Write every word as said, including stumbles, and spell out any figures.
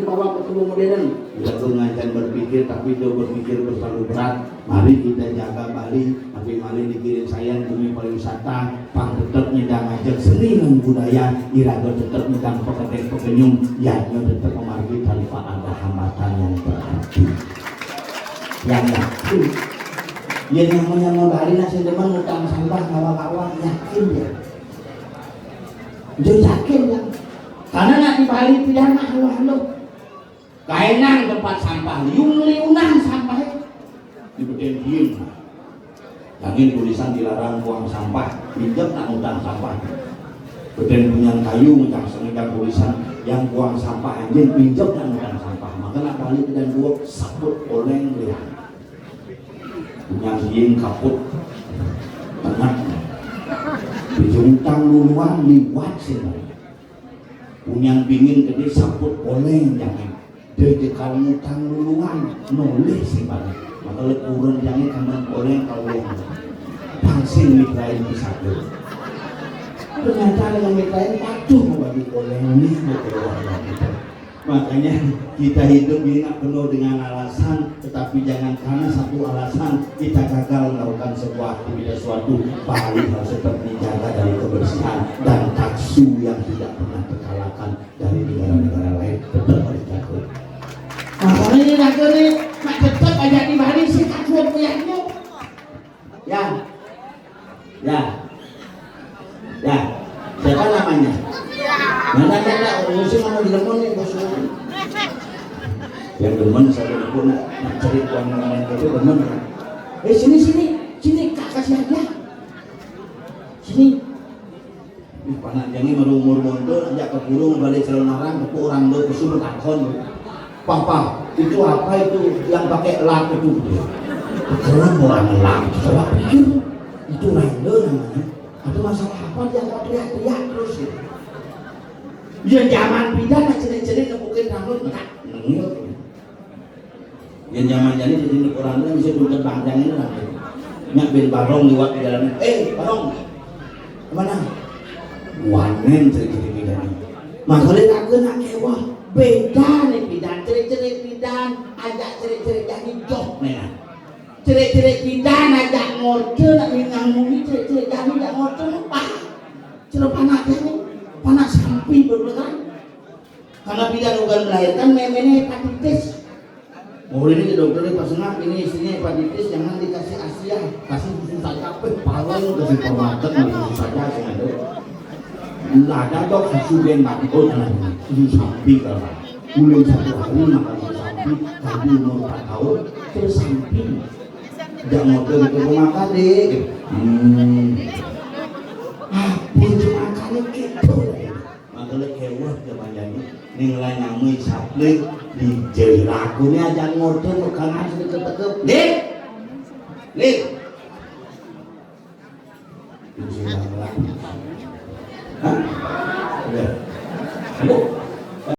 Orang ketemu modern. Udah tuh ngajar berpikir, tapi dia berpikir terlalu berat. Mari kita jaga Bali, tapi mari dikirim sayang bumi pariwisata, pang tetap nyidang ngajak seni dan budaya, iraga tetap nyidang pekedek pekenyum, yadnya tetap memargi tanpa ada hambatan yang berarti. Yang yakin, ya namanya mau Bali nasi demen utang sampah kawa-kawa, yakin ya. Dia yakin ya. Karena nak di Bali pidana halo-halo. Kaenang tempat sampah, liun-liunan sampah. Di beten diem. Jangan tulisan dilarang buang sampah, pinjam nak utang sampah. Beten punya kayu, macam sengedang tulisan yang buang sampah anjing, pinjam nak utang sampah. Maka nak balik dan dua sabut oleng lihat. Punya diem kaput tengah. Dijungtang luluan liwat sih. Punyan bingin gedé saput oleng jangan. Dé jekal ngutang luluan, nolih sing banget. Maka lekuren jangan kaman oleng kawin. Pangsing mitrain pisaku. Ternyata yang mitrain patuh bagi oleng ini. Makanya kita hidup ini nak penuh dengan alasan, tetapi jangan karena satu alasan kita gagal melakukan sebuah aktivitas suatu. Bali harus tetap dijaga dari kebersihan dan taksu yang tidak pernah terkalahkan dari negara-negara lain, tetap harus jago. Nah, kalau ini raga nih, nak tetap aja di Bali sih takut punya. Ya. Ya. Ya. Siapa namanya? Mana ada, ada musim mau dilemon nih, bos. Yang demen saya pun nak, nak cari uang yang lain itu demen. Eh, sini, sini, sini, kak, kasih hadiah. Sini. Ih, panak jani baru umur monto, ajak ke purung balik calon arang, ke orang do, ke sumber takon. Papa, itu apa itu yang pakai lap itu? Keren orang lap, coba pikir. Itu rangda namanya. Ada masalah apa dia kok teriak-teriak terus ya? Ya zaman pindah nak cerit-cerit nepukin rambut, enggak, nengil. Yang zaman jani jadi orang itu bisa tuntut bangkang ini lah. Nyak bin barong liwat di dalamnya. Eh, barong. Kemana? Wanen cerit-cerit pindah. Masalah tak kena kewah. Beda nih pindah, cerit-cerit pindah, ajak cerit-cerit jadi joh nih. Cerit-cerit pindah ajak ngorce nak minang muni cerit-cerit jadi ajak ngorce lupa. Celup anak ini, panak sampi berlekan. Karena bidan ugal melahirkan, memenya hepatitis. Mau ini ke dokter, pas ngap ini istrinya hepatitis, jangan dikasih Asia, kasih susu saja, apa paling ke supermarket beli susu saja sih ada. Lah ada dok susu gen mati, oh jangan, susu sapi kalau ulun satu hari makan susu sapi, tadi umur empat tahun, terus sapi. Jangan mau ke rumah tadi. Hmm. Apa cuma kali gitu? Maka lek hewah zaman jani, ning lain nyamui sapling, di jelaku ni aja ngorte, bukan harus diketekep. Lin! Lin!